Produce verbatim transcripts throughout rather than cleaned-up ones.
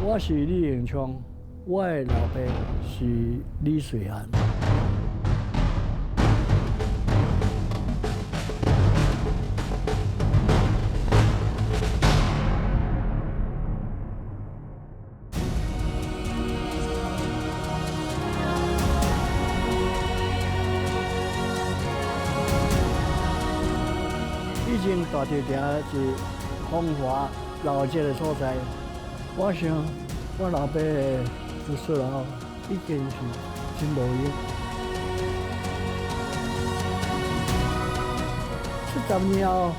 我是李永昌，我的老爸是李瑞安。以前大條埕是風華鬧熱个所在，我想我老爸个叔叔老 已經是真無閒。七十年後，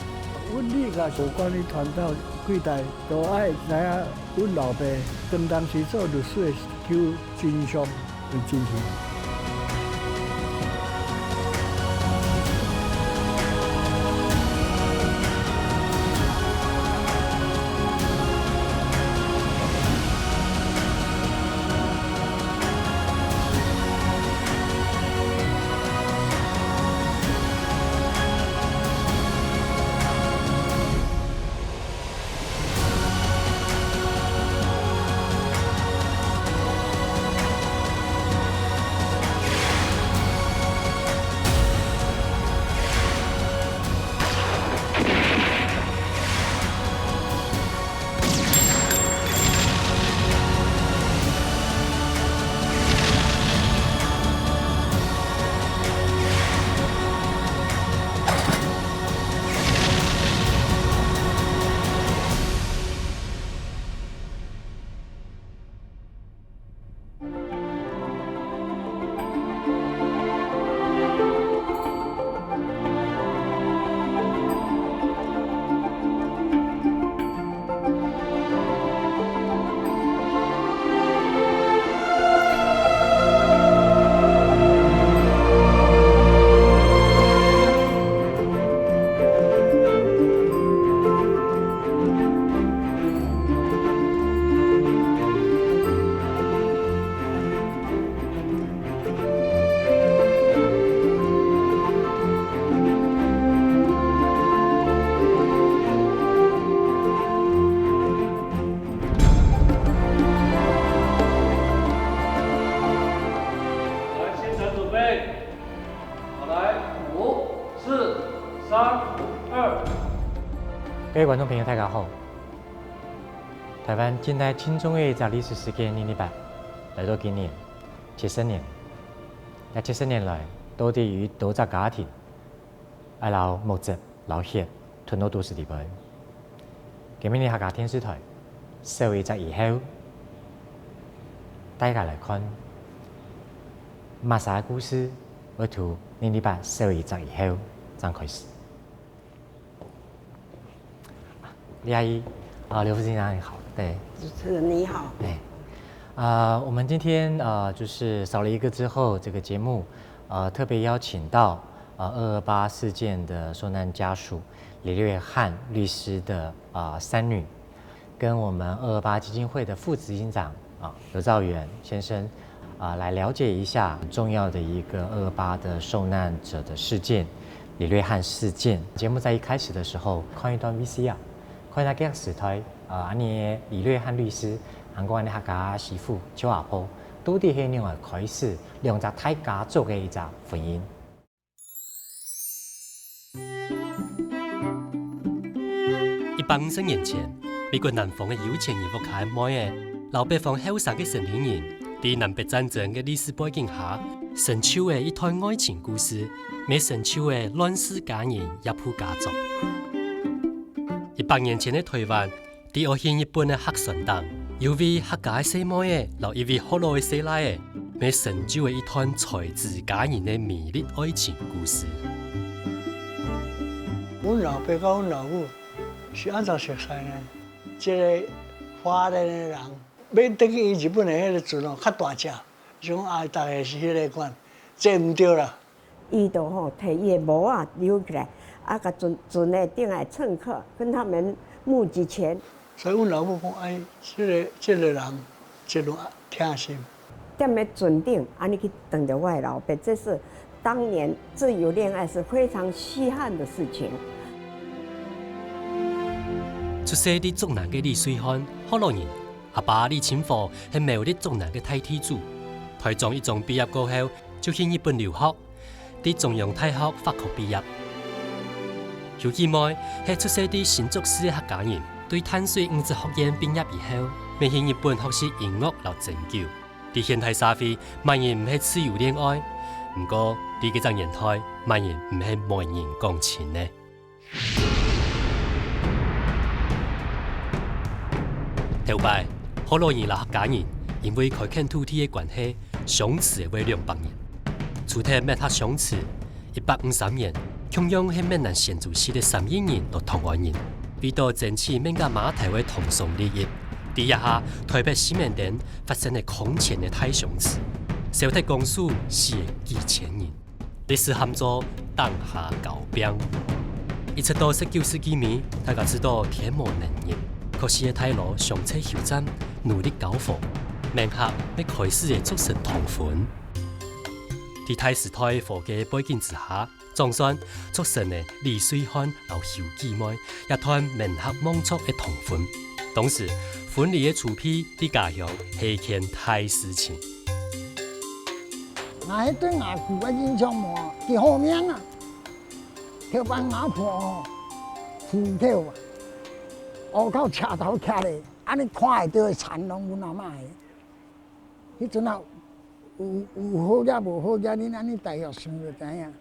阮理甲有關个傳道幾代，都愛知影阮老爸當當時做律師个求真相有真相。 来，先生准备。好，来，五、四、三、二。各位觀眾朋友，大家好！臺灣近代盡重要一隻歷史事件——二二八，來到今年，七十年。這七十年來，到底有幾多隻家庭 愛摎目汁、摎血吞到肚屎裡背。今晡日客家電視臺，少一隻遺後，大家來看，麼儕个故事會對二二八少一隻遺後正開始。李阿姨，啊，劉副執行長你好，對。主持人你好。對。呃，我們今天，呃，就是少了一個之後，這個節目，呃，特別邀請到 呃，二二八事件的受難家屬李瑞漢律師的，呃，三女，跟我們二二八基金會的副執行長，啊，劉兆元先生，啊，來了解一下很重要的一個二二八的受難者的事件——李瑞漢事件。節目在一開始的時候，看一段VCR，看一下該時代，呃，恁呢李瑞漢律師，還過恁呢客家師傅、邱阿婆，到底係仰般開始兩隻大家族个一隻婚姻。 一百五十年前，美國南方个有錢人屋下个妹仔，摎北方後生个城裡人，在南北戰爭个歷史背景下，成就了一段愛情故事，乜成就了亂世佳人葉埔家族。一百年前个臺灣， 在外縣日本个客船頂，有位客家个細妹仔摎一位學老个細倈仔，乜成就了一段才子佳人个迷戀愛情故事。阮老爸佮阮老母是按怎熟似呢？一个花蓮个人，欲轉去伊日本个彼个船哦，較大隻，想講啊，大概是彼个款，這毋著啦。 伊就吼，提伊个帽仔留起來，啊，共船，船个頂个乘客，跟他們募集錢。所以阮老母講，哎，這个，這个人真有疼心。踮咧船頂，按呢去撞著我的老爸，這是當年自由戀愛是非常稀罕的事情。出世在竹南个李瑞漢，學老人，阿爸李清和係苗栗竹南个大地主，台中一中畢業過後，就去日本留學，在中央大學法科畢業。邱姊妹係出世在新竹市个客家人，對淡水女子學院畢業以後，乜去日本學習音樂摎針灸。在現代社會，麼人毋係自由戀愛？毋過，在該隻年代，麼人毋係媒人講親呢？ 頭擺，福佬人摎客家人因為開墾土地个關係，相持會兩百年。除忒滅忒相持，一八五三年，共樣係閩南新竹市个三義人摎同安人，為著爭取閩客媽頭个通商利益，在這下台北西門町發生了空前个大相持，燒忒公所死了幾千人。 歷史喊做「頂下交柄」。一直到十九世紀尾，大家知道天無能日，各市个大路相掣休戰，努力交貨，閩客乜開始了逐姓通婚。在大時代和解个背景之下，總算逐姓了李瑞漢摎邱姊妹這段閩客望族个通婚。當時，婚禮个籌備在家鄉係一件大事情。 𠊎對吾舅个印象無幾好命啊，頭擺吾婆吼，扶頭啊，烏口斜頭徛咧，恁呢看會到个田攏有那麼个。彼陣啊，有，有好額無好額，恁恁呢大約想就知影。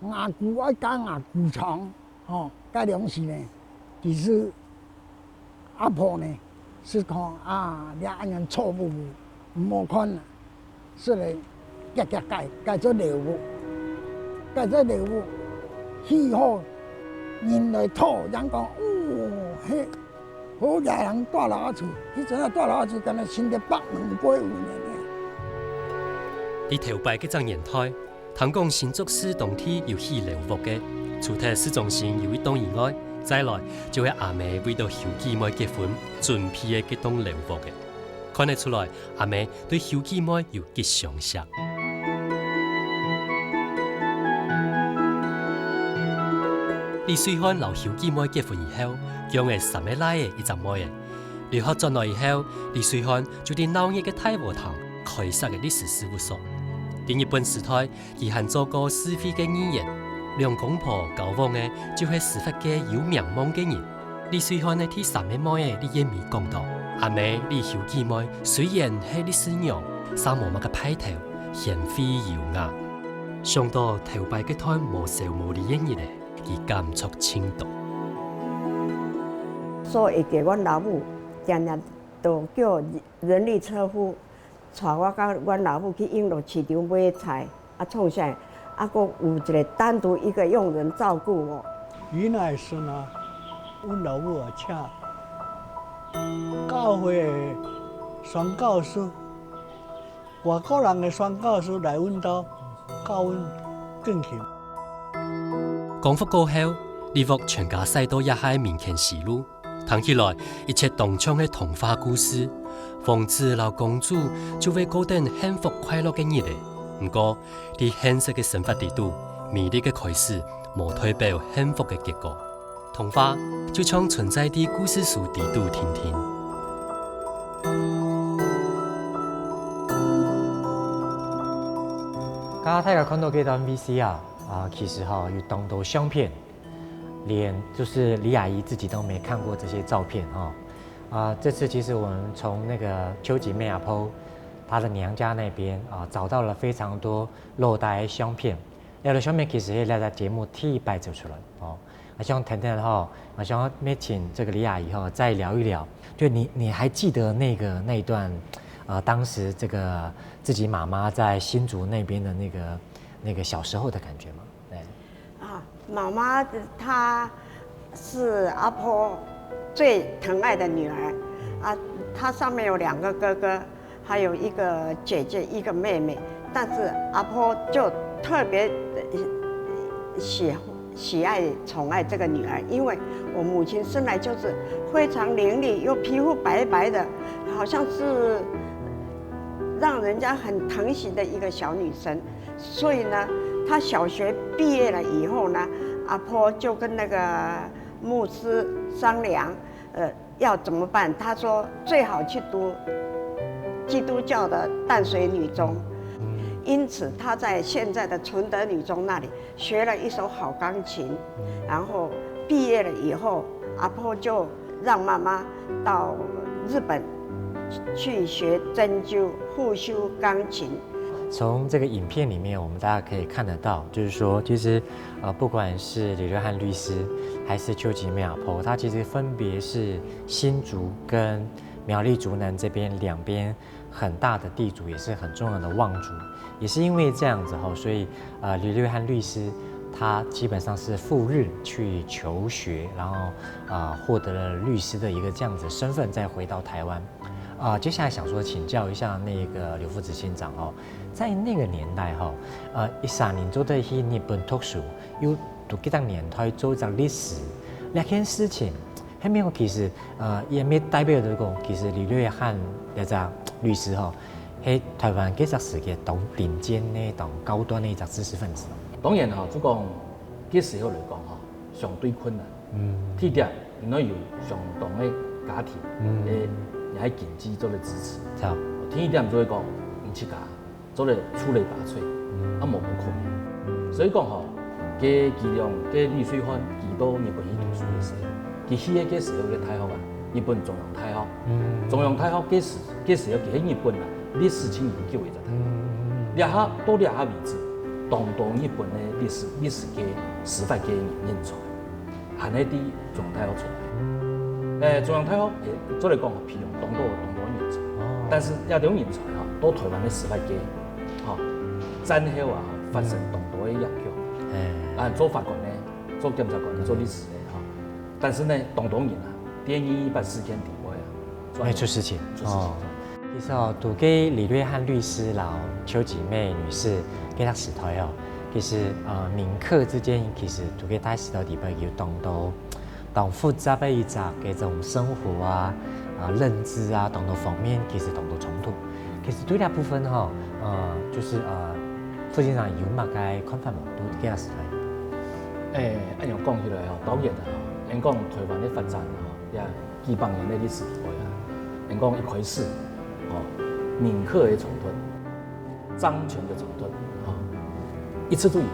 吾舅愛嫁吾舅丈，吼，該當時呢，其實阿婆呢，係講啊，這恁樣錯誤，毋好看啊，係咧，遽遽改，改做樓屋，改做樓屋，起好，人來討，人講，哦，嘿， 好額人蹛樓仔厝，彼陣啊蹛樓仔厝，敢若新竹北門過有呢。在頭擺該隻年代，聽講新竹市當地有起樓屋个，除忒市中心有一棟以外，再來就係阿姆為著邱姊妹結婚準備个該棟樓屋个。看得出來，阿姆對邱姊妹有 吉祥石。李瑞漢摎邱姊妹結婚以後，降了三個倈仔一隻妹仔。留學轉來以後，李瑞漢就在鬧熱个大和堂開設个律師事務所。在日本時代，佢還做過市會个議員。兩公婆交往个就係司法界有名望个人。 李瑞漢个第三個妹仔李燕美講到，阿姆李邱姊妹雖然係律師娘，嗄無麼个派頭，賢慧優雅。想到頭擺該段無愁無慮个日仔，佢感觸盡多。所以个阮老母，常常都叫人力車夫 𤆬我佮阮老母去永樂市場買菜，啊，創啥，啊，閣有一個單獨一個傭人照顧我。伊若會順啊，阮老母啊，請教會个宣教師，外國人个宣教師來阮兜教阮鋼琴。光復過後，李屋全家徙到這下个民權西路。 聽起來，一切當像係童話故事，王子摎公主就會過等幸福快樂个日仔。毋過，在現實个生活裡肚，美麗个開始，無代表幸福个結果。童話就像存在在故事書裡肚定定。剛剛大家看到這段VCR啊，啊，其實哈，有當多相片， 連就是李阿姨自己都沒看過這些照片哈。啊，這次其實我們從那個邱姊妹阿婆她的娘家那邊啊，找到了非常多老底个相片。這兜相片其實係這隻節目第一擺做出來哦。啊，想等等哈，啊，想要請這個李阿姨哈，再聊一聊。就你，你還記得那個，那一段，呃，當時這個自己媽媽在新竹那邊的那個，那個小時候的感覺嗎？對。 啊，媽媽她是阿婆最疼愛的女兒，啊，她上面有兩個哥哥，還有一個姐姐，一個妹妹，但是阿婆就特別，呃，喜，喜愛寵愛這個女兒，因為我母親生來就是非常伶俐，又皮膚白白的，好像是讓人家很疼惜的一個小女生。 所以呢，她小學畢業了以後呢，阿婆就跟那個牧師商量，呃，要怎么办？他说最好去读基督教的淡水女中，因此他在现在的崇德女中那里学了一手好钢琴，然后毕业了以后，阿婆就让妈妈到日本去学针灸、复修钢琴。从这个影片里面，我们大家可以看得到，就是说，其实呃，不管是李瑞汉律师，还是邱吉妹阿婆，她其实分别是新竹跟苗栗竹南这边两边很大的地主，也是很重要的望族。也是因为这样子吼，所以呃，李瑞汉律师他基本上是赴日去求学，然后呃，获得了律师的一个这样子的身份，再回到台湾。啊、接下来想说请教一下那个刘副执行长哦，在那个年代哈，呃，一三年做得去日本读书，又读几多年代做一只律师，那件事情，还没有其实呃，也没代表着讲，其实李瑞汉这只律师吼，喺台湾这只世界当顶尖的、当高端的一只知识分子。当然哈，就讲这时候来讲哈，相对困难。嗯，第一点，你要有相当的家庭，嗯，诶，你还经济做得支持。好，第二点就会讲，你自家做得出类拔萃，啊，无不可能。所以讲吼，个其中个李瑞汉，佢到日本去读书的时候，佢去个个时候个大学啊，日本中央大学，中央大学个时个时候，佢喺日本啊，历史真悠久个一只大学。这下到这下为止，当多日本的历史历史个司法个人才。 还係在中央大学出来。誒，中央大學，誒，做來講，培養當多當多人才，但是這種人才哈，到台灣个司法界，哈，戰後啊，發生當多个影響。啊，做法官呢，做檢察官，做律師个哈，但是呢，當多人啊，在二二八事件底背啊，會出事情。出事情。其實哦，讀該李瑞漢律師摎邱吉妹女士該个時代哦，其實呃，閩客之間其實讀該大時代底背有當多當複雜个一隻該種生活啊、啊認知啊，當多方面其實當多衝突。其實對這部分吼，呃，就是呃，副先生有麼个看法無？讀該个時代？誒，恁樣講起來吼，當然啦吼，恁講台灣个發展吼，也幾百年个歷史底背啊，恁講一開始，吼，閩客个衝突、漳泉个衝突，吼，一直都有，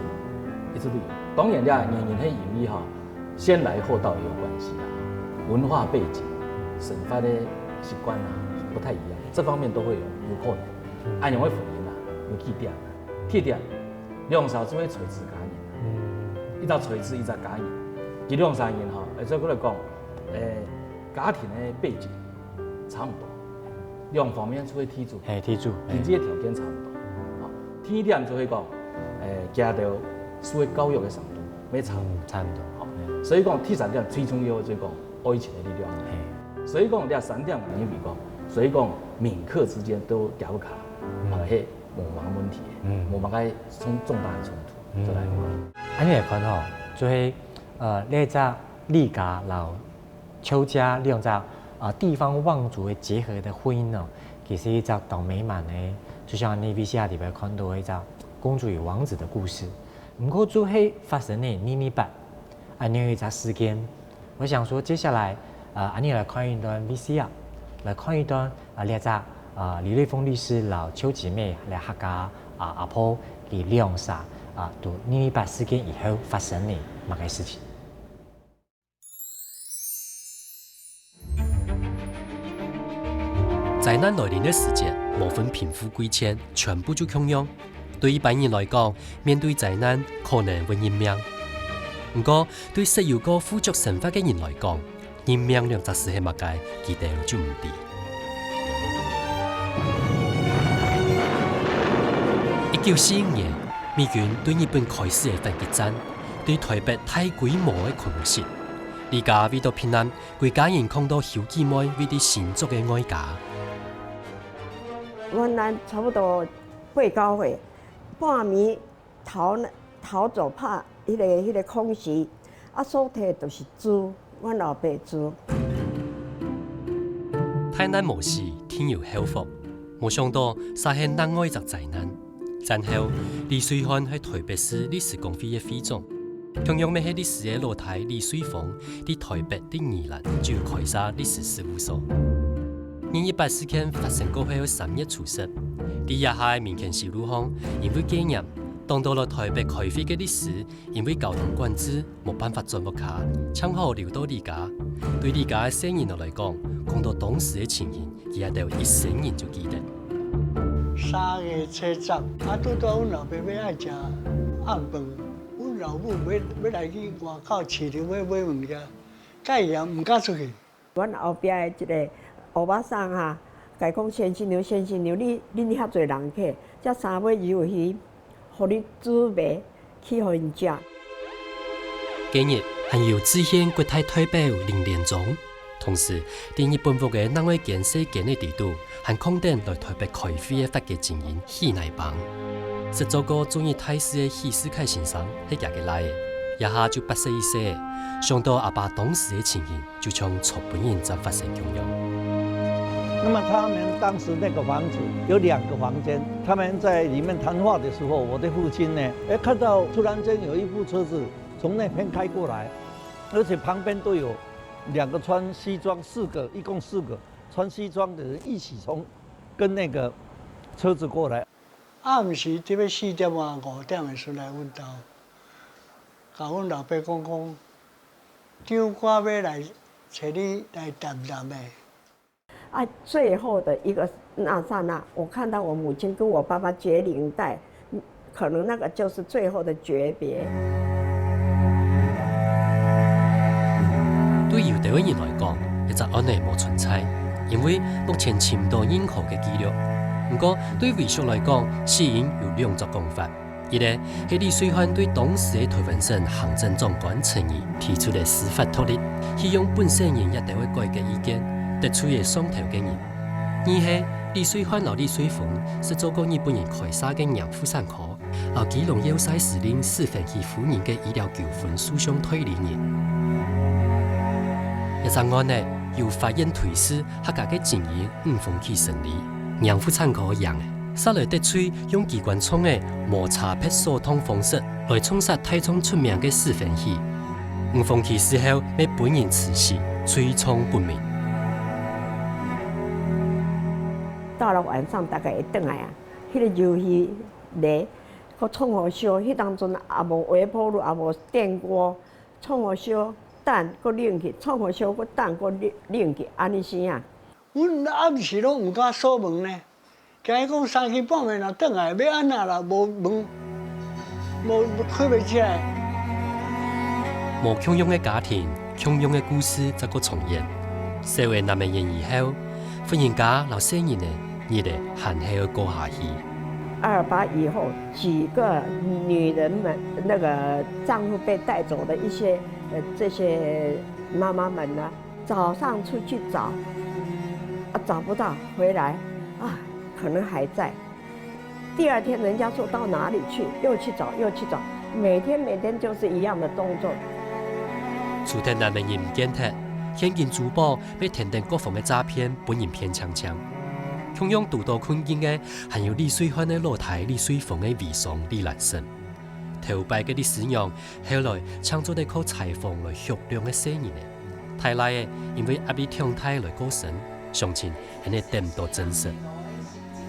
一直都有。當然啦，原因係因為吼，先來後到也有關係啦，文化背景、生活个習慣啊，不太一樣，這方面都會有有可能。恁樣个原因啊，有幾點啊，第一點，兩儕做个才子佳人啊，一隻才子一隻佳人，佢兩儕人吼，誒，再過來講，誒，家庭个背景差毋多，兩方面做个地主，嘿，地主，經濟个條件差毋多。吼，第二點就係講，誒，佢兜受个教育个程度，也差毋多。嗯，差毋多。吼，所以講第三點最重要个就係講愛情个力量。嘿，所以講這三點，我認為講，所以講閩客之間都交卡，吼，係無麼个問題，嗯無麼个重重大个衝突，做來講。恁樣來看吼，就係呃，這隻李家摎邱家兩隻啊地方望族个結合个婚姻哦，其實一隻當美滿个，就像V C R裡背看到个一隻公主與王子个故事。毋過就係發生在二二八，恁樣一隻事件。我想說，接下來啊，恁樣來看一段V C R，來看一段啊，這隻啊李瑞鳳律師摎邱吉妹來客家啊阿婆佢兩儕啊，在二二八事件以後發生个麼个事情。 災難來臨个時節，無分貧富貴賤，全部就共樣。對一般人來講，面對災難可能會認命。毋過，對識有過富足生活个人來講，認命兩隻字係麼个，佢兜就毋知。一九四五年，美軍對日本開始个反擊戰，對台北大規模个空襲。李家為著避難， 歸家人囥到邱吉妹位佇新竹个外家。阮人差不多八九歲，半暝逃逃走，怕迄个迄个空襲，啊，所提就是豬，阮老爸豬。大難無死，定有後福。無想到，煞係另外一隻災難。戰後，李瑞漢係台北市歷史公會个會長。同樣乜係歷史个老弟李瑞峰，在台北第二欄就有開設歷史事務所。二二八事件發生過後三月初十，在這下个民權西路項，因為戒嚴，當多來台北開會个律師，因為交通管制，無辦法轉屋下，淨好留到李家。對李家个細人仔來講，講到當時个情形，佢兜一生人就記得。三月初十，啊，拄到阮老爸欲愛食暗飯，阮老母欲，欲來去外口市場買，買物件，蓋嚴，毋敢出去。阮後壁个一个歐巴桑哈，甲伊講：「先生娘，先生娘，你，恁遐濟人客，這三尾魷魚，互你煮糜去互𪜶食。」該日還有致獻國泰代表林連長，同時，佇日本屋个另外間細間个底肚，還囥等來台北開會个法國精英許乃邦。識做過駐日大使个許世楷先生係厥个倈仔，這下就八十一歲，想到阿爸當時个情形， 就像昨晡日正發生共樣。那麼他們當時那個房子有兩個房間，他們在裡面談話的時候，我的父親呢，哎，看到突然間有一部車子從那邊開過來，而且旁邊都有兩個穿西裝，四個，一共四個穿西裝的人一起從，跟那個車子過來。暗時特別四點啊、五點的時候來阮兜，甲阮老爸講講，長官欲來找你來談談的。啊，最後的一個那剎那，我看到我母親跟我爸爸解領帶，可能那個就是最後的訣別。對有兜个人來講，這隻案例無存在，因為目前尋毋到任何个記錄。毋過，對遺族來講，死因有兩種講法。 一个係李瑞煥對當時个台灣省行政長官陳儀提出个司法獨立，希望本省人也得會改革意見，得罪个上頭个人。二係李瑞煥摎李瑞峰識做過日本人開設个養父產科，摎基隆要塞司令史芬喜夫人个醫療糾紛訴訟代理人。一隻案例由法院推事 客家个精英吳鳳喜勝利，養父產科贏了，煞來得罪用機關銃个無差別掃蕩方式來銃殺大眾出名个史芬喜。吳鳳喜事後乜分人刺死，罪狀不明。到了晚上大概會轉來啊，迄个魷魚螺，个蔥好燒，迄當陣也無微波爐，也無電鍋， 蔥好燒，蛋閣冷去，蔥好燒，閣蛋閣冷，冷去，安尼生啊。阮暗時攏毋敢鎖門呢，驚伊講三更半暝若轉來，欲安怎啦？無門，無，開袂起來。無共樣个家庭，共樣个故事，再過重演。小个難免演以後， 婦人家摎細人仔日仔還係愛過下去。二二八以後，幾個女人們，那個丈夫被帶走的一些，呃，這些媽媽們呢，早上出去找，啊，找不到，回來，啊，可能還在。 第二天人家說到哪裡去，又去找，又去找，每天每天就是一樣的動作。除忒難免人毋見忒，現金珠寶被天頂各方个詐騙分人騙淨淨。共樣堵到困境个，還有李瑞煥个老弟李瑞峰个遺孀李蘭生。頭擺个李師娘，後來淨做得靠採訪來畜養个細人仔。 大倈仔因為壓力忒大來過身，鄉親還係得毋到證實。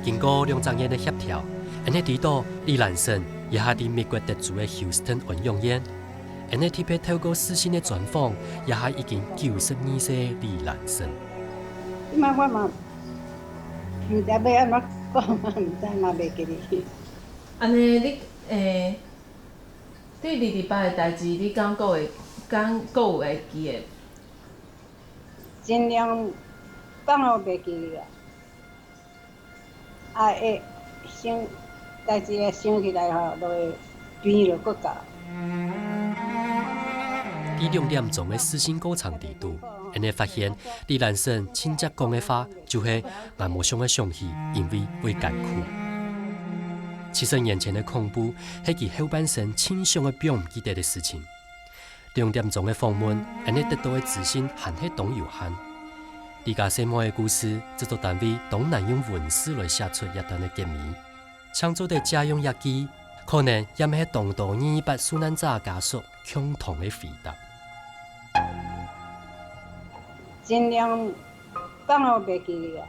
經過兩隻院个協調，還係知道李蘭生這下在美國德州个Houston安養院，還係特別透過視訊个專訪，這下已經九十二歲个李蘭生。這擺我嘛毋知欲安怎講，嘛毋知嘛袂記得。安尼你，誒，對二二八个代誌，你敢閣會，敢閣有會記得？ 盡量放予袂記啊。啊，會想，代誌會想起來吼，就會鼻落骨頭。在兩點鐘个視訊過程裡肚，𫣆俚發現李蘭生親切講个話，就係「𠊎無想愛想起，因為會艱苦」。七十年前个恐怖，係佢後半生盡想愛放毋記得个事情。 兩點鐘个訪問，𫣆俚得到个資訊還係當有限。李家細妹个故事，製作單位當難用文字來寫出這段个結尾，淨做得借用這句：可能也係當多二二八受難者家屬共同个回答。盡量講好袂記啊，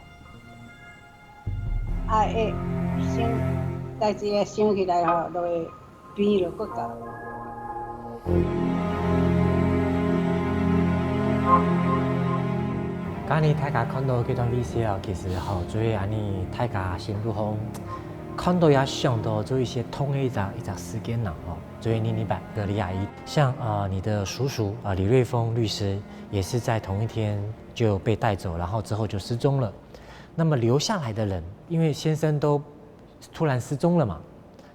啊會想，代誌會想起來吼，就會變落骨頭。今日大家看到這段video，其實吼，就係恁呢大家心目中看到也想到做一些痛的一隻一隻事件啦吼。 所以二二八隔離阿姨，像呃你的叔叔啊、呃李瑞峰律師也是在同一天就被帶走，然後之後就失蹤了。那麼留下來的人，因為先生都突然失蹤了嘛，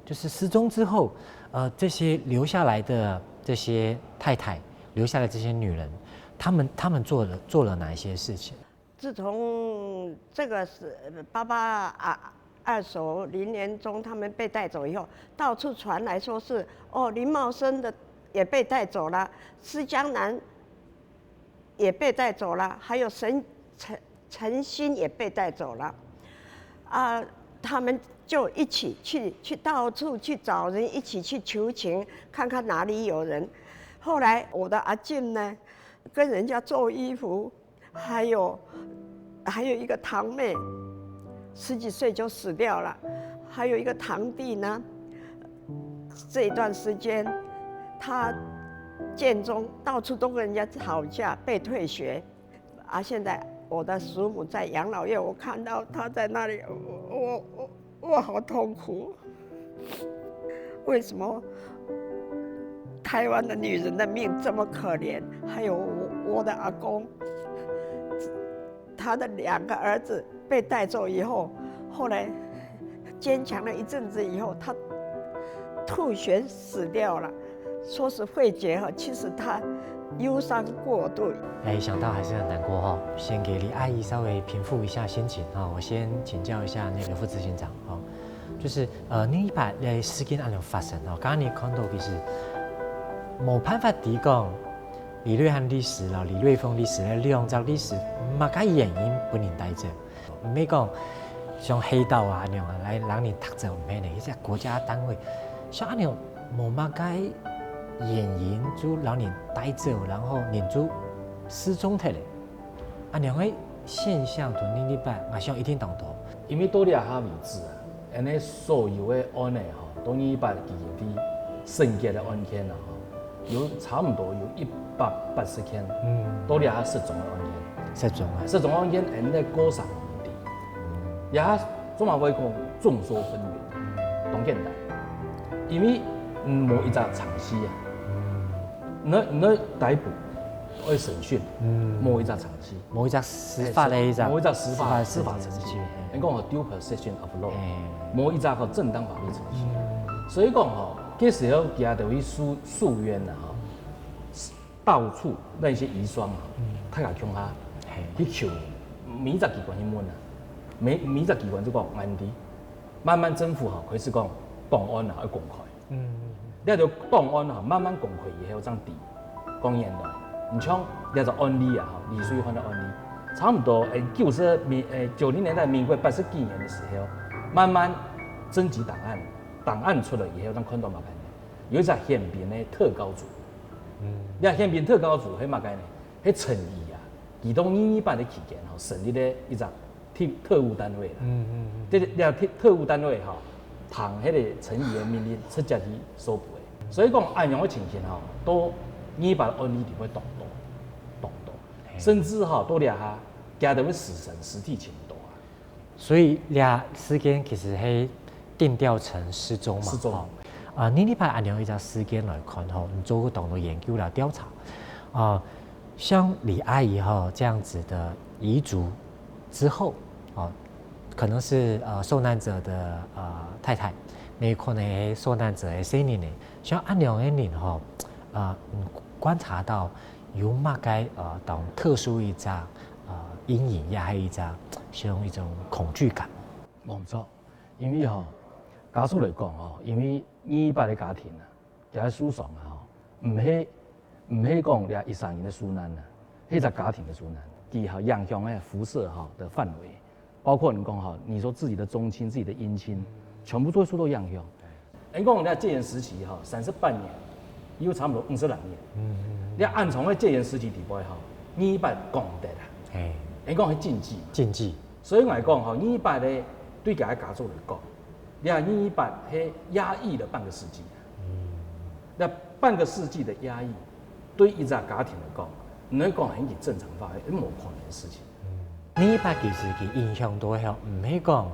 就是失蹤之後，呃这些留下來的這些太太，留下來這些女人，她們她們做了做了哪一些事情？自從這個是八八啊二手林年忠他們被帶走以後，到處傳來說是哦林茂生的也被帶走了，施江南也被帶走了，還有陳陳陳新也被带走了，啊，他们就一起去去到处去找人，一起去求情，看看哪里有人。后来我的阿进呢，跟人家做衣服，还有还有一个堂妹，十几岁就死掉了，还有一个堂弟呢，这一段时间他建中到处都跟人家吵架，被退学。啊，现在我的叔母在养老院，我看到她在那里，我我我我好痛苦。为什么台湾的女人的命这么可怜？还有我我的阿公，他的两个儿子被带走以后，后来坚强了一阵子以后，他吐血死掉了，说是肺结核，其实他忧伤过度。哎，想到还是很难过哈。先给李阿姨稍微平复一下心情哈。我先请教一下那个副执行长哈，就是呃，二二八个事件恁樣发生哈，刚刚你看到就是没办法提供李瑞涵律师啦、李瑞峰律师个两只律师，么个原因分人带走？ 毋係講像黑道啊恁樣啊，來讓人踢走，毋係呢。一隻國家單位，像恁樣無麼个原因就讓人帶走，然後人就失蹤忒咧。恁樣个現象同二二八，𠊎想一定當多。因為到這下為止啊，恁呢所有个案例吼，到二二八已經係審結个案件啊吼， 有差毋多有一百八十件，到這下失蹤个案件。失蹤啊，失蹤案件恁呢過三年，這下做麼會講眾說紛紜？當簡單，因為無一隻程序啊，你你逮捕愛審訊，無一隻程序，無一隻司法个一隻，無一隻司法司法程序，人講吼 due process of law，無一隻吼正當法律程序，所以講吼。 該時候佢兜去訴訴冤啊吼，到處那些遺孀啊，大家共下去求，每一隻機關去問啊，每每一隻機關就講恁呢，慢慢政府吼開始講檔案啊愛公開，這兜檔案啊慢慢公開以後正知講原來，毋像這隻案例啊吼，李瑞涵个案例，差毋多誒九十民誒九零年代民國八十幾年个時候，慢慢徵集檔案。 檔案出來以後，正看到麼个呢？有一隻憲兵个特高組，這憲兵特高組係麼个呢？係陳儀啊，佢到二二八个期間吼，成立个一隻特特務單位啦。這這特特務單位吼，聽該个陳儀个命令直接去搜捕个。所以講，恁樣个情形吼，到二二八案例裡背當多，當多，甚至吼到這下，佢兜个死神屍體尋到啊。 所以這事件其實係定調成失蹤嘛，失蹤。啊，你你把恁樣一隻事件來看吼，你做過當多研究來調查，啊，像李阿姨吼這樣子的遺族之後，哦，可能是呃受難者的呃太太，也有可能係受難者个細人仔，像恁樣个人吼，啊，嗯，觀察到有麼个呃當特殊一隻 啊，陰影也係一隻像一種恐懼感。無錯，因為吼，家屬來講吼，因為二二八个家庭啊，佢个受傷啊吼，毋係毋係講這一儕人个受難啊，係一隻家庭个受難，佢吼影響个輻射吼的範圍，包括你講吼，你說自己的宗親、自己的姻親，全部都會受到影響。人講這戒嚴時期吼，三十八年，有差不多五十六年。嗯，嗯，嗯。你看恁長个戒嚴時期底背吼，二二八講毋得啊。嘿。人講係禁忌嘛。禁忌。所以𠊎講吼，二二八呢，對佢个家族來講，你看二二八係壓抑了半個世紀啊。嗯。那半個世紀的壓抑，對一隻家庭來講，你能講很正常化，係無可能的事情。 二二八其實佢影響到係，毋係講，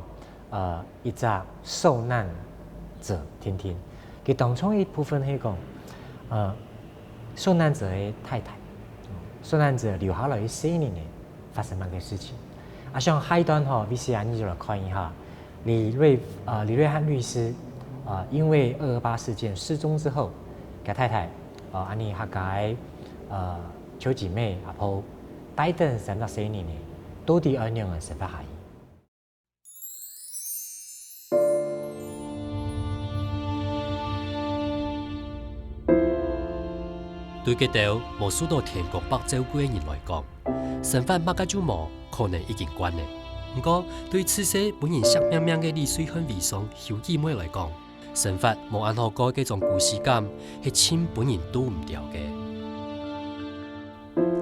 呃，一隻受難者定定，佢當中一部分係講，呃，受難者个太太，受難者留下來个細人仔發生麼个事情。啊，像下一段吼，V C R你就來看一下，李瑞，呃，李瑞漢律師，呃，因為二二八事件失蹤之後，佢太太，呃，恁呢客家个，呃，邱吉妹阿婆 帶等三隻細人仔，到底愛仰般生活下去？對該兜無受到天公伯照顧个人來講，生活麼个就無，可能已經慣了。毋過，對自細分人惜命命个李瑞漢遺孀邱吉妹來講，生活無恁好過，該種孤栖感，係盡分人擋毋牢个。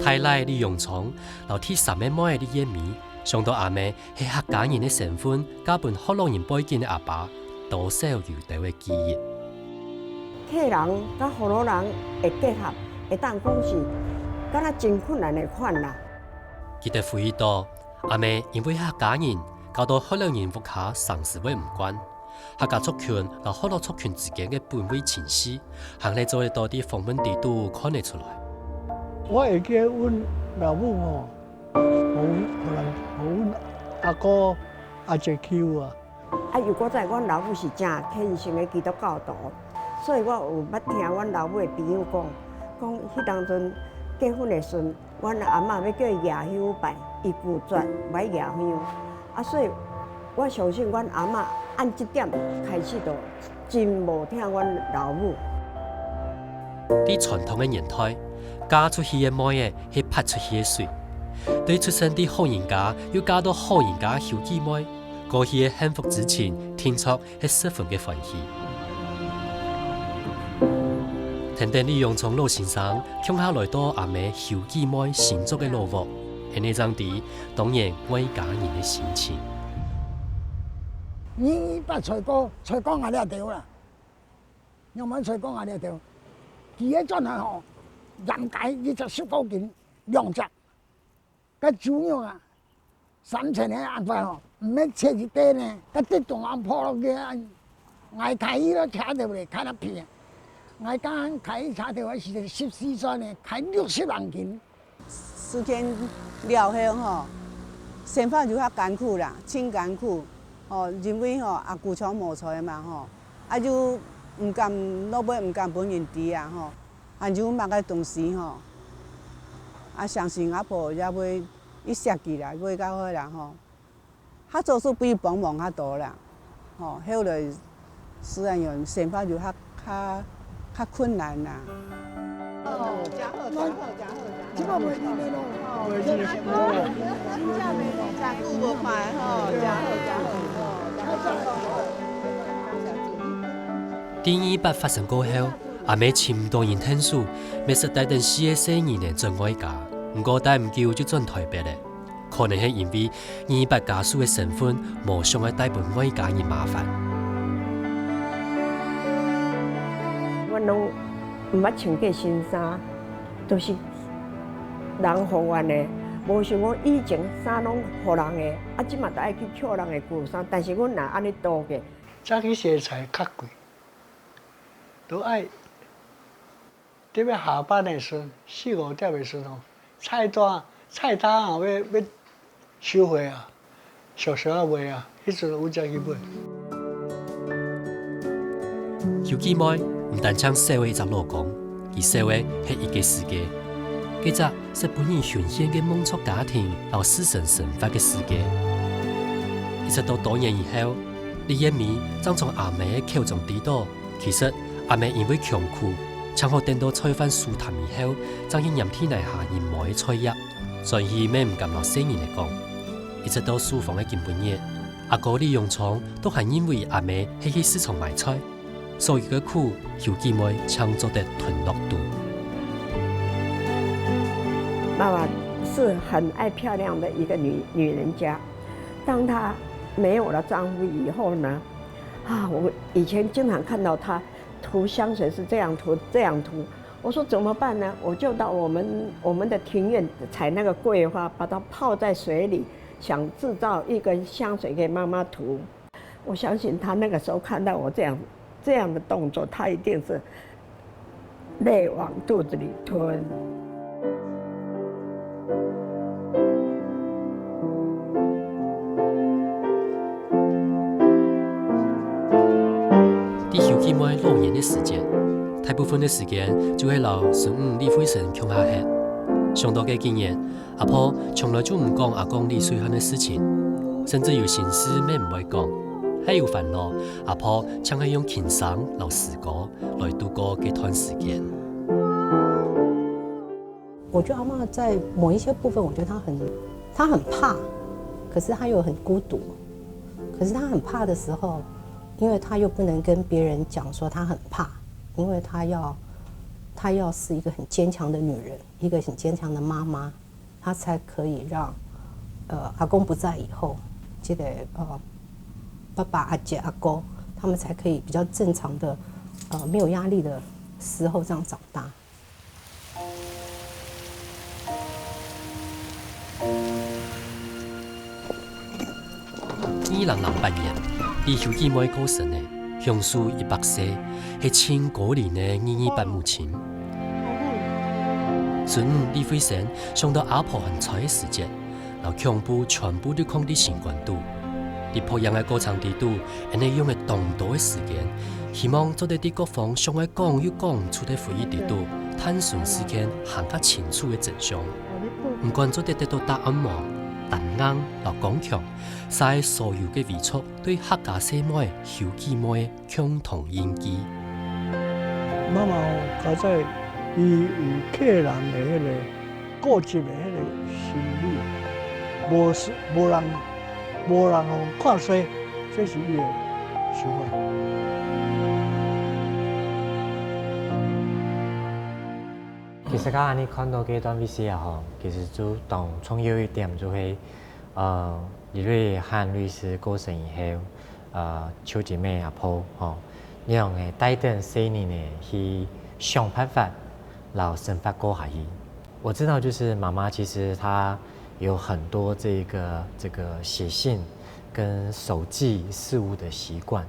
大倈李永昌摎第三个妹仔李燕美，想到阿姆係客家人个身份，嫁分學老人背景个阿爸，多少有兜个記憶。客人佮學老人个結合，會當講是敢若真困難个款啦。佢兜回憶到，阿姆因為客家人，嫁到學老人屋下，常時會毋慣。 客家族群摎學老族群之間个本位情緒，還係做得到在訪問裡肚看得出來。𠊎會記得阮老母吼，好，可能好阮阿哥、阿姊欺負啊。啊，又過再，阮老母是真虔誠个基督教徒，所以我有捌聽阮老母个朋友講，講彼當陣結婚个時陣， 阮阿媽欲叫伊掖香拜，伊拒絕，毋愛掖香。啊，所以我相信阮阿媽按這點開始就真無疼阮老母。在傳統个年代，嫁出去个妹仔係潑出去个水。對出生在好人家又嫁到好人家个邱吉妹，過去个幸福之情，定著 係十分个歡喜。跈等李永昌老先生共下來到阿姆邱吉妹新竹个老屋，𠊎等正知當年外家人个心情。二二八才過，才過𠊎這兜啦，仰般才過𠊎這兜？佢个轉來吼，嚴格一隻十公斤，兩隻。 該豬肉啊，三層个紅飯吼，毋免切一塊呢，該直當恁泡落去啊。𠊎開去都車頭咧，開到平。𠊎剛開去車頭个時節，十四歲呢，開六十零斤。事件了後吼，生活就較艱苦啦，真艱苦。吼，因為吼，阿舅丈無在嘛吼，啊就毋敢，落尾毋敢分人知啊吼。 還有麼个東西吼，啊，相信阿婆也會一息起來，會較好啦吼。較早是比幫忙較多啦，吼，後來雖然有生活就較，較，較困難啦。哦，真好，真好，真好，真好。這个袂記得咯。哦，真好。真久無看吼，真好，真好，真好。第二二八發生過後， 阿姆尋毋到人𢯭手，乜識帶等四个細人仔轉外家，毋過待毋久就轉臺北咧。可能係因為二二八家屬个身份，無想愛帶分外家人麻煩。阮攏毋捌穿過新衫，都是人予阮个，無想講以前衫攏予人个，啊，這馬都愛去抾人个舊衫，但是阮若按呢倒个。早起食菜較貴。 都愛，特別下班个時，四五點个時候，菜單，菜單啊，欲，欲收貨啊，俗俗仔賣啊，彼陣阮才去買。邱吉妹毋單淨少了一隻老公，佢少了係一个世界。該隻 識分人賰現个孟族家庭摎私生生活个世界。一直到多年以後，李燕美正從阿姆个口中知道，其實阿姆因為窮苦，正好等到菜販收攤以後，正去拈地泥下人無个菜葉，轉去乜毋敢摎細人仔講。一直到書房个今晡日，阿哥李永昌都還認為阿姆係去市場買菜。所有个苦，邱姊妹正做得吞落肚。妈妈是很爱漂亮的一个女女人家，当她没有了丈夫以后呢，啊，我以前经常看到她涂香水是这样涂这样涂，我说怎么办呢？我就到我们我们的庭院采那个桂花，把它泡在水里，想制造一个香水给妈妈涂。我相信她那个时候看到我这样这样的动作，她一定是泪往肚子里吞。在邱姊妹老年个时节，大部分个时间就係摎孫女李惠生共下歇。想到該幾年，阿婆從來就毋講阿公李瑞漢个事情，甚至有心事乜毋會講，係有煩惱，阿婆淨係用輕聲摎詩歌來度過該段時間。我觉得阿妈在某一些部分，我觉得她很，她很怕，可是她又很孤独。可是她很怕的时候，因为她又不能跟别人讲说她很怕，因为她要，她要是一个很坚强的女人，一个很坚强的妈妈，她才可以让，呃，阿公不在以后，这个呃，爸爸、阿姐、阿公他们才可以比较正常的，呃，没有压力的时候这样长大。二零零八年，李邱姊妹過身了，享壽一百歲，係盡高齡个二二八母親。孫女李惠生想到阿婆還在个時節，摎恐怖全部都囥在心肝肚。在拍影个過程裡肚，𠊎等用了當多个時間，希望做得在各方想愛講又講毋出个回憶裡肚，探尋事件還較清楚个真相。毋管做得得到答案無，單硬摎剛強，煞係所有个遺作對客家細妹邱姊妹共同印記。媽媽哦，較早伊有客人的迄个固執的迄个心理，無無人無人看衰，这是伊的想法。其实刚刚你看到这段 V C R 吼，其实就当重要一点就系，呃，李瑞汉律师过身以后， 呃，邱姊妹阿婆吼，你用个带等细人仔去想办法，然后生活过下去。我知道，就是妈妈其实她有很多这个这个写信跟手记事务的习惯，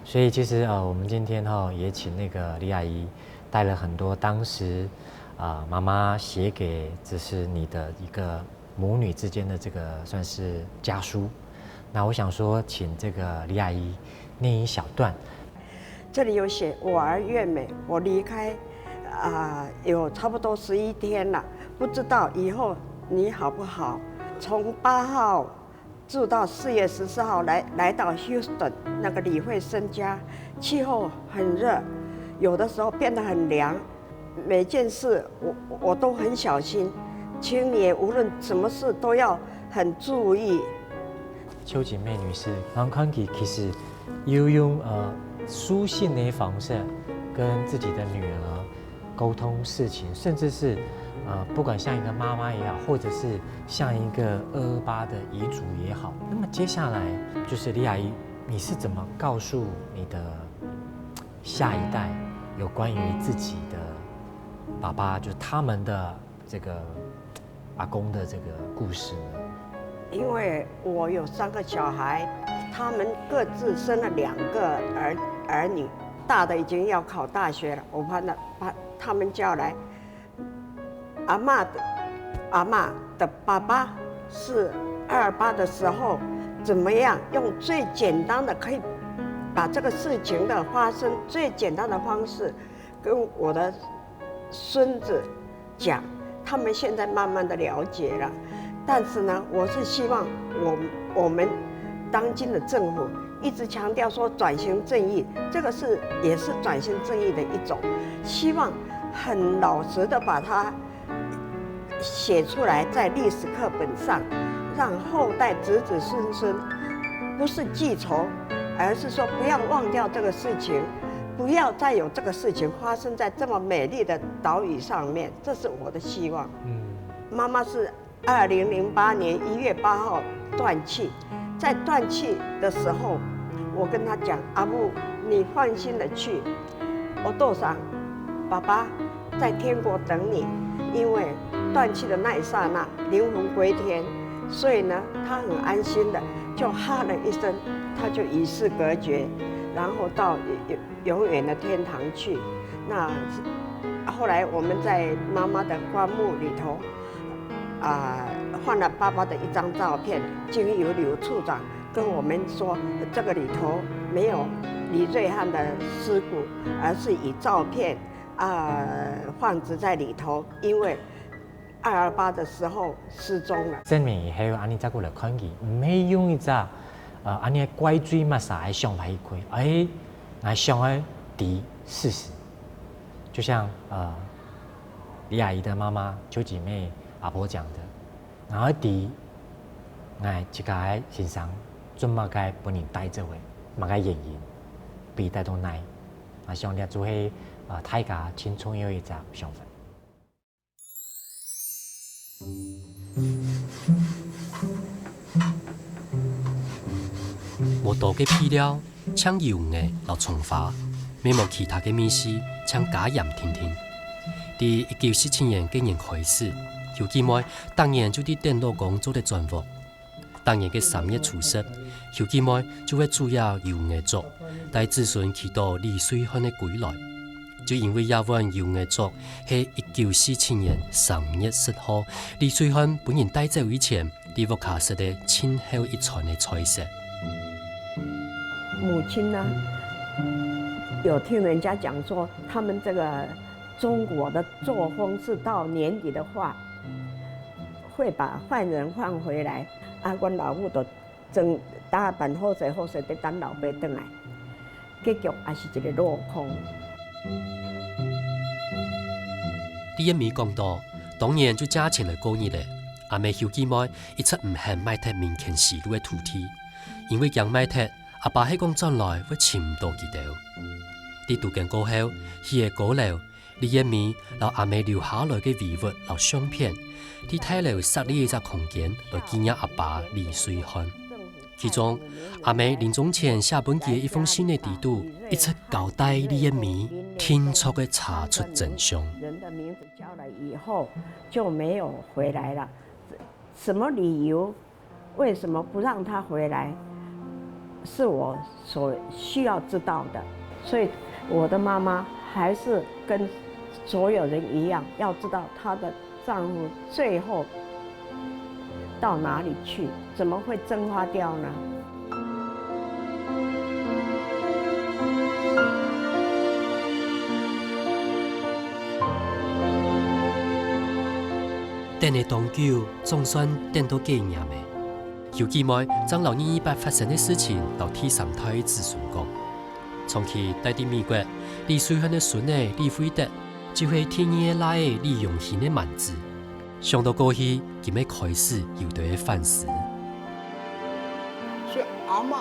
所以其实呃，我们今天哈也请那个李阿姨带了很多当时啊妈妈写给只是你的一个 母女之间的这个算是家书。那我想说，请这个李阿姨念一小段。这里有写，我儿月美，我离开啊、有差不多十一天了，不知道以后你好不好。从八号住到四月十四号来来到 Houston 那个李惠生家，气候很热，有的时候变得很凉。 每件事我我都很小心，请你也无论什么事都要很注意。邱景妹女士，然后看起其实有用呃书信的方式跟自己的女儿沟通事情，甚至是呃不管像一个妈妈也好，或者是像一个二二八的遗嘱也好，那么接下来就是李阿姨，你是怎么告诉你的？ 下一代有关于自己的爸爸，就他们的这个阿公的这个故事呢？因为我有三个小孩，他们各自生了两个儿儿女，大的已经要考大学了，我把那把他们叫来。 阿妈的阿妈的爸爸是二二八的时候怎么样用最简单的可以把这个事情的发生最简单的方式跟我的孙子讲，他们现在慢慢的了解了。但是呢，我是希望我我们当今的政府一直强调说转型正义，这个是也是转型正义的一种，希望很老实的把它写出来在历史课本上，让后代子子孙孙不是记仇，而是说不要忘掉这个事情。不要再有这个事情发生在这么美丽的岛屿上面，这是我的希望。嗯，妈妈是二零零八年一月八号断气，在断气的时候，我跟她讲：“阿母，你放心的去，我多桑，爸爸在天国等你，因为断气的那一刹那，灵魂归天。”所以呢，她很安心的就哈了一声，她就与世隔绝，然后到永远的天堂去。那后来我们在妈妈的棺木里头，啊，放了爸爸的一张照片，经由刘处长跟我们说，这个里头没有李瑞汉的尸骨，而是以照片啊放置在里头，因为二二八的时候失踪了。证明以后，安尼再过来看佢，毋係用一只呃安尼怪罪抹杀个想法去看，哎，𠊎想个知事实，就像呃李阿姨的妈妈邱吉妹阿婆讲的，然后知，哎，自家个先生做么个分人带走个，么个原因，被带到哪？啊，想这就系啊大家真重要一只想法。無多个配料，像油艾摎蔥花，乜無其他个味緒，像加鹽定定。自一九四七年个年開始，邱吉妹逐年就在等老公做得轉屋。逐年个三月初十，邱吉妹就會煮了油艾粥，帶子孫祈禱李瑞漢个歸來。就因為這碗油艾粥係一九四七年三月十號李瑞漢分人帶走以前， 在屋下食个盡後一餐个菜色。母親呢，有聽人家講說，他們這個中國的作風是到年底的話，會把犯人放回來。啊，阮老母就正打扮好勢好勢，得等老爸轉來。 結局也是一个落空。李燕美講到，當年就借錢來過日了，阿姆邱吉妹一直毋肯賣忒民權西路个土地，因為驚賣忒，阿爸係講轉來會尋毋到佢兜。在都更過後，起个高樓，李燕美摎阿姆留下來个遺物摎相片，在大樓設立一隻空間來紀念阿爸李瑞漢。其中，阿姆臨終前寫分佢个一封信个底肚，一直交代李燕美定著个查出真相。人的名字交了以後就沒有回來了，什麼理由？為什麼不讓他回來？是我所需要知道的。所以我的媽媽還是跟所有人一樣，要知道她的丈夫最後到哪裡去，怎麼會蒸發掉呢？ 等了當久，總算等到解嚴了。邱吉妹正摎二二八發生个事情摎第三代子孫講。長期戴在美國，李瑞漢个孫仔李惠德，就係第二个倈仔李榮興个滿子。想到過去，佢乜開始有兜仔反思。所以阿嬤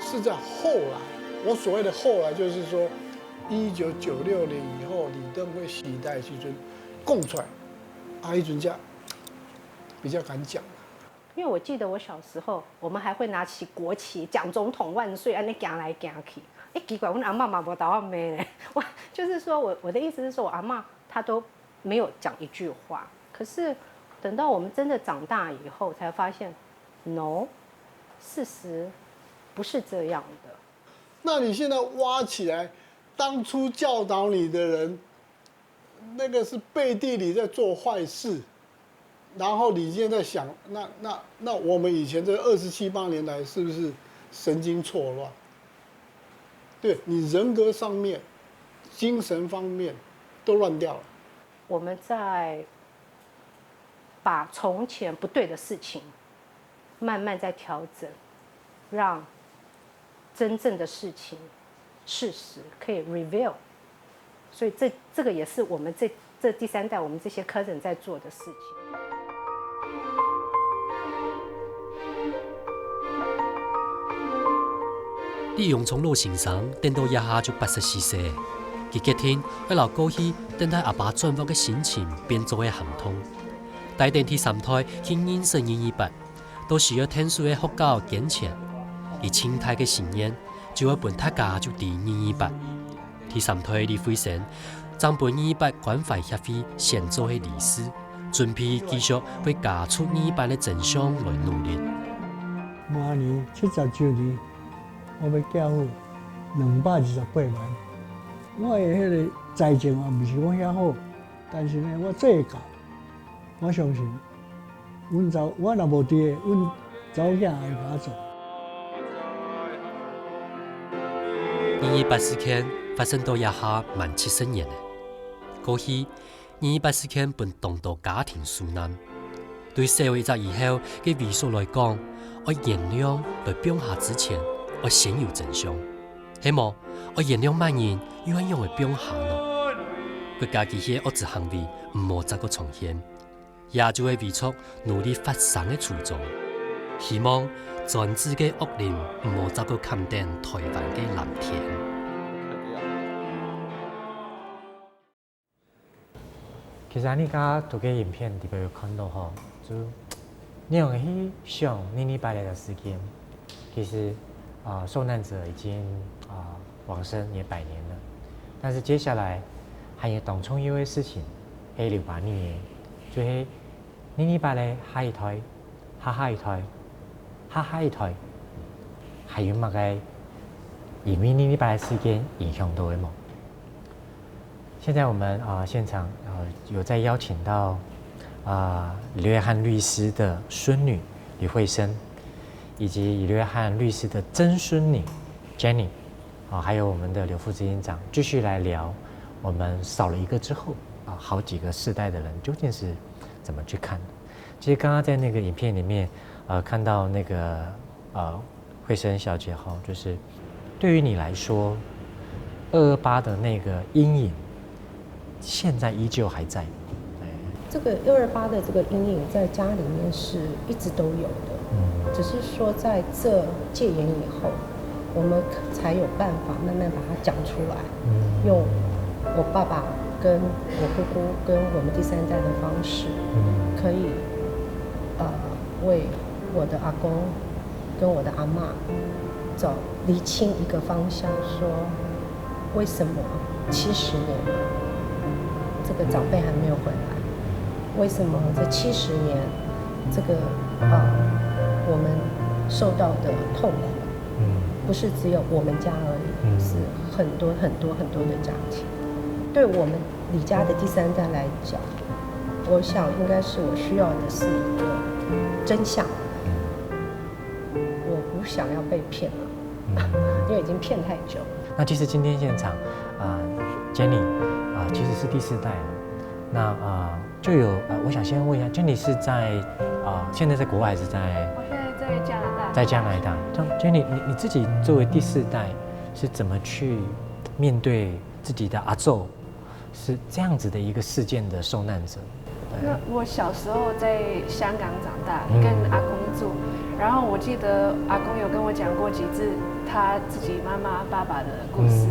是在後來，我所謂的後來，就是說，一九九六年以後，李登輝時代時陣講出來，啊，彼陣才比較敢講。因為我記得我小時候，我們還會拿起國旗，講總統萬歲，按呢行來行去。欸，奇怪，阮阿嬤嘛無共我罵呢。我，就是說我，我的意思是說，我阿嬤她都沒有講一句話。可是等到我們真的長大以後，才發現，no，事實不是這樣的。那你現在挖起來，當初教導你的人，那個是背地裡在做壞事，然後你現在想，那，那，那我們以前這二十七八年來是不是神經錯亂？對，你人格上面、精神方面都亂掉了。我們在把從前不對的事情慢慢在調整，讓真正的事情、事實可以 reveal。所以這，這個也是我們這，這第三代，我們這些 cousin 在做的事情。李榮昌老先生等到這下就八十四歲，佢決定愛摎過去等待阿爸轉屋个心情變做个行動，帶等第三代去認識二二八，到需要𢯭手个學校捐錢。佢盡大个心願，就愛分大家就知二二八。第三代李惠生正分二二八關懷協會選做係理事，準備繼續為家族二二八个真相來努力。明年七十週年，我欲寄付兩百二十八萬。我的彼个財政啊，毋是講遐好，但是呢，我做會到，我相信。 阮查，我若無佇咧，阮查某囝會甲我做。二二八事件發生到這下滿七十年了。過去，二二八事件分當多家庭受難。對社會責任後个遺族來講，愛原諒來放下之前，愛先有真相。係無，愛原諒麼人，又愛仰會放下呢？國家機器个惡質行為，毋好再過重現。 也就係遺族努力發聲个初衷，希望專制个惡靈毋好再過崁等台灣个藍天。其實恁呢，剛剛讀个影片裡背有看到吼，就你有去想二二八个事件，其實啊，受難者已經啊往生也百年了，但是接下來還有當重要个事情，係留分你个，就係二二八个下一代、下下一代、下下一代，還有麼个因為二二八个事件影響到个無？現在我們啊現場啊有在邀請到啊李瑞漢律師的孫女李惠生，以及李瑞漢律師的曾孫女 Jenny，啊，還有我們的劉副執行長，繼續來聊我們少了一個之後，啊，好幾個世代的人究竟是怎麼去看的。其實剛剛在那個影片裡面，呃，看到那個，呃，惠生小姐吼，就是對於你來說，二二八的那個陰影 現在依舊還在。哎，这个二二八的这个阴影在家里面是一直都有的，嗯，只是说在这戒严以后，我们才有办法慢慢把它讲出来，嗯，用我爸爸跟我姑姑跟我们第三代的方式，嗯，可以呃为我的阿公跟我的阿妈找厘清一个方向，说为什么七十年这个长辈还没有回来？为什么这七十年这个呃我们受到的痛苦，嗯，不是只有我们家而已，嗯，是很多很多很多的家庭。对我们李家的第三代来讲，我想应该是我需要的是一个真相。我不想要被骗了，因为已经骗太久。那其实今天现场啊，Jenny 啊，其实是第四代了。那啊，就有呃，我想先问一下，Jenny 是在啊，现在在国外还是在？我现在在加拿大。在加拿大。这样，Jenny，你你自己作为第四代，是怎么去面对自己的阿祖是这样子的一个事件的受难者？那我小时候在香港长大，跟阿公住，然后我记得阿公有跟我讲过几次他自己妈妈、爸爸的故事。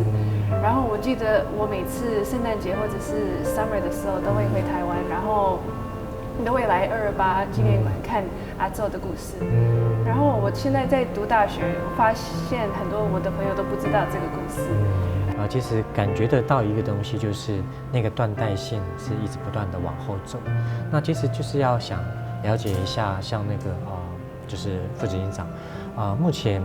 然后我记得我每次圣诞节或者是 summer 的时候，都会回台湾，然后都会来二二八纪念馆看阿祖的故事。然后我现在在读大学，我发现很多我的朋友都不知道这个故事。啊，其实感觉得到一个东西，就是那个断代性是一直不断的往后走。那其实就是要想了解一下，像那个呃，就是副执行长啊，目前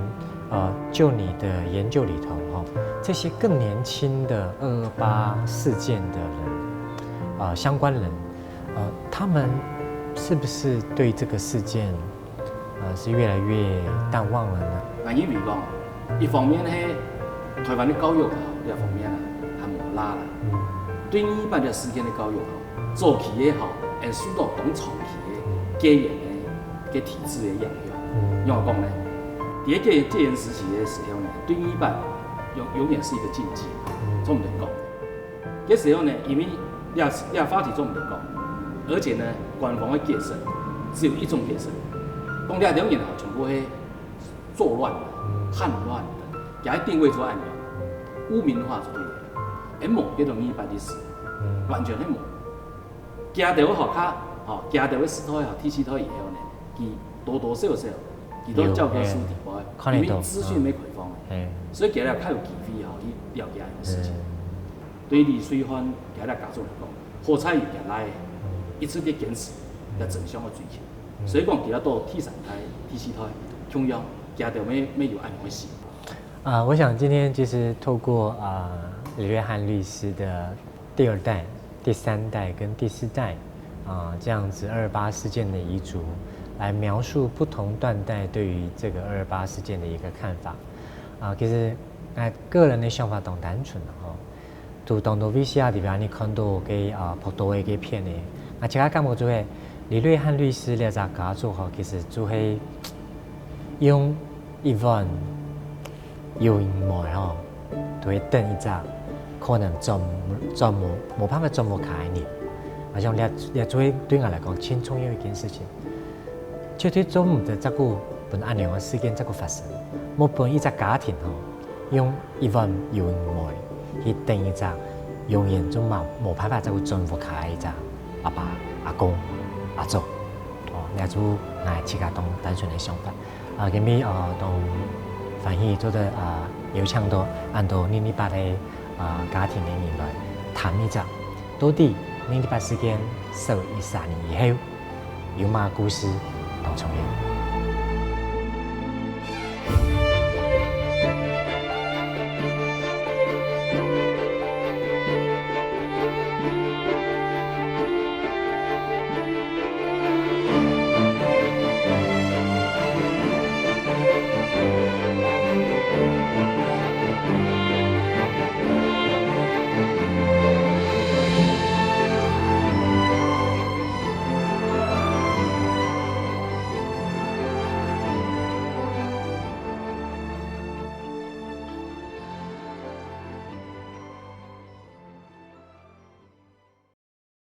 呃，就你的研究里头哈，这些更年轻的二二八事件的人，呃，相关人，呃，他们是不是对这个事件，呃，是越来越淡忘了呢？那因为讲，一方面呢，台湾的教育啊，这方面啊，还无拉啦。对二二八个事件的教育啊，早期的吼，还受到当长期的戒严的个体制的影响。仰仔讲呢？第一个戒严时期的时候呢，对二二八有有点是一个禁忌，从毋能讲。这时候呢，因为这这话题从毋能讲，而且呢，官方的解释只有一种解释，讲这两年啊，全部是作乱的、叛乱的。佢个定位做恁樣，污名化就對了，係無這種二二八歷史，完全係無。佢兜个學校，吼，佢兜个世代吼，第四代以後呢，佢多多少少，佢都照顧書底背，因為資訊無開放，所以佢兜較有機會吼去了解這个事情。對李瑞漢佢兜家族來講，好彩有佢倈仔，一直在堅持，在真相个追求。所以講，佢兜到第三代、第四代，共樣，佢兜乜乜有恁樣个心。 啊，我想今天其实透过啊李瑞汉律师的第二代、第三代跟第四代啊这样子二二八事件的遗族，来描述不同断代对于这个二二八事件的一个看法。啊，其实哎个人的想法当单纯了吼，就当多V C R里边你看到个啊拍到个个片呢，啊，其实感觉就系李瑞汉律师这只家族吼，其实就系用一碗 有人無吼，就會等一隻可能轉轉無無辦法轉屋下个人。我想這這對對𠊎來講，盡重要一件事情。絕對做毋得再過分恁樣个事件再過發生，莫分一隻家庭吼，用一碗有人無去等一隻永遠就無無辦法再過轉屋下个一隻阿爸、阿公、阿祖。哦，這就𠊎自家當單純个想法。 啊，今日啊，當歡喜做得啊，邀請到恁多二二八个啊家庭个人來談一下，到底二二八事件十一三年以後，有麼故事當重要。